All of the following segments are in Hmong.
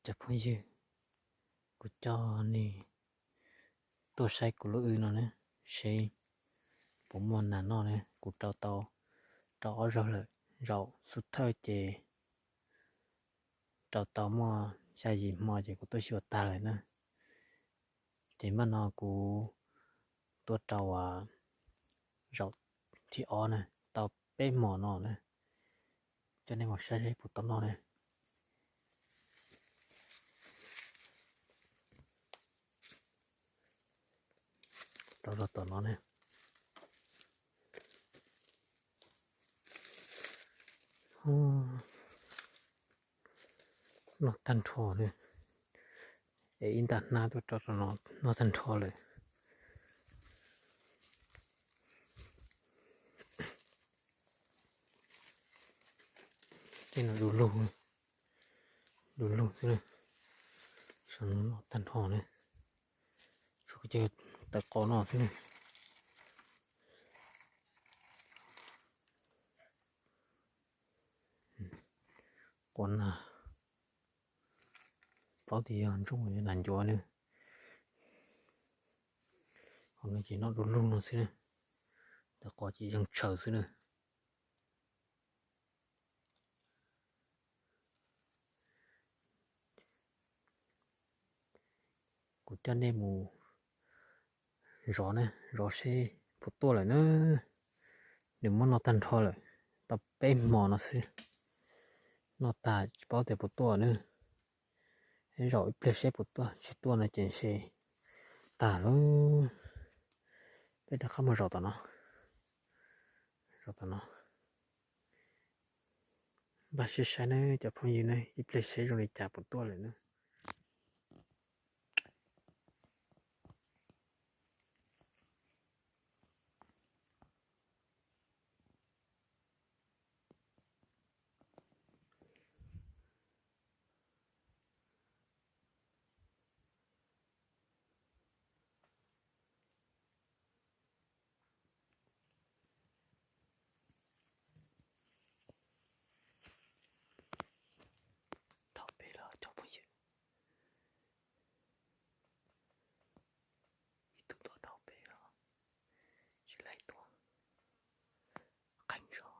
Cov phooj ywg, kuv coj nej tuaj saib kuv lub wb no ne, seb puas muaj nas noj ne. Kuv rau tau, rau ob zaug lawm, zaum xub thawj ces rau tau muaj xya yim hmo ces kuv tuaj xyuas tag lawm na. Ces npaj no kuv tuaj rau zaum thib ob na, tau peb hmo no na. Coj nej mus saib seb puas tau noj na. Rau tom no ne. Noj tag nrho na. Es ib nta hnab tuaj rau no, noj tag nrho lawm. Tej no du lug, du lug xwb na. Noj tag nrho na. Tsuas cia tawm qos no xwb na. Qos na, paub tias yog ntsooj los yog nas ncuav na. Qos no ces noj du lug no xwb na. Tawm qos ces yeej tshaws xwb na. Kuv coj nej mus zov na, zov seb puas tuaj lawm na. Nws muab noj tag nrho lawm, tau peb hmo no xwb. Noj tag tsis paub tias puas tuaj na. Zaum ib pliag seb puas tuaj, tsis tuaj no ces ntshe tag lawm. Peb rov qab mus zaum tom no, zaum tom no. Npaj siab saib na cov phooj ywg na, ib pliag seb zoo li cas puas tuaj lawm na. Dhau pem los cov phooj ywg, ib tug tuaj dhau pem los tsis laib tuaj, qeeb zog.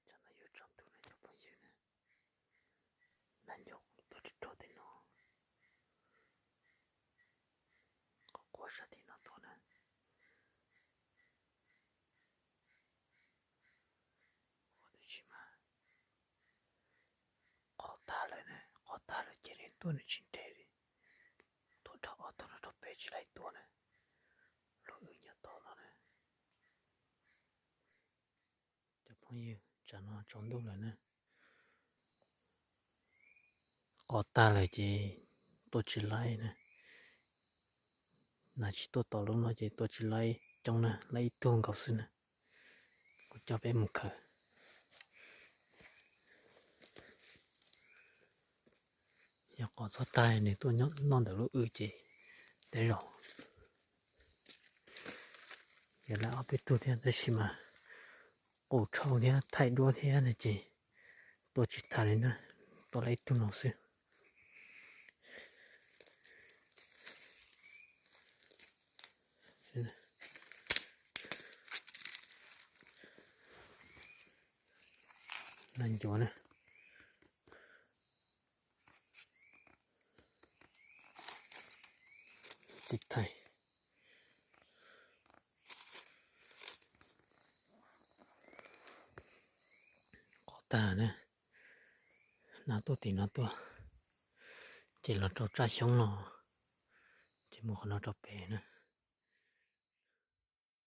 Tsam no yuav tsaus ntuj na cov phooj ywg na. Nas ncuav tuaj tsis raug tej no. Qhov quav sab tim no tuaj na. Ua tab sis mas qhov tag lawm na, qhov tag lawm ces nws tuaj nws tsis nres li. Tuaj dhau ob tug no rau pem tsis laib tuaj na. Lub wb nyob tod no na. Cov phooj ywg, tsam no tsaus ntuj lawm na. Qhov tag lawm ces tuaj tsis laib na. Nas tsis tuaj tom lub no ces tuaj tsis laib coob na, laib ib tug nkaus xwb na. Kuv coj peb mus khaws. Yog qhov txog tag nws tuaj noj ntawm lub wb ces tej zaum yuav laib ob peb tug thiab, tab sis mas qus tshauj thiab thaij duab thiab no ces tuaj tsis tag li na, tuaj laib ib tug no xwb. Nas ncuav na. Tsis thaij. Qhov tag na, nas tuaj tim no tuaj, ces los rau tsaj xyoob no, ces mus qhov no rau pem na.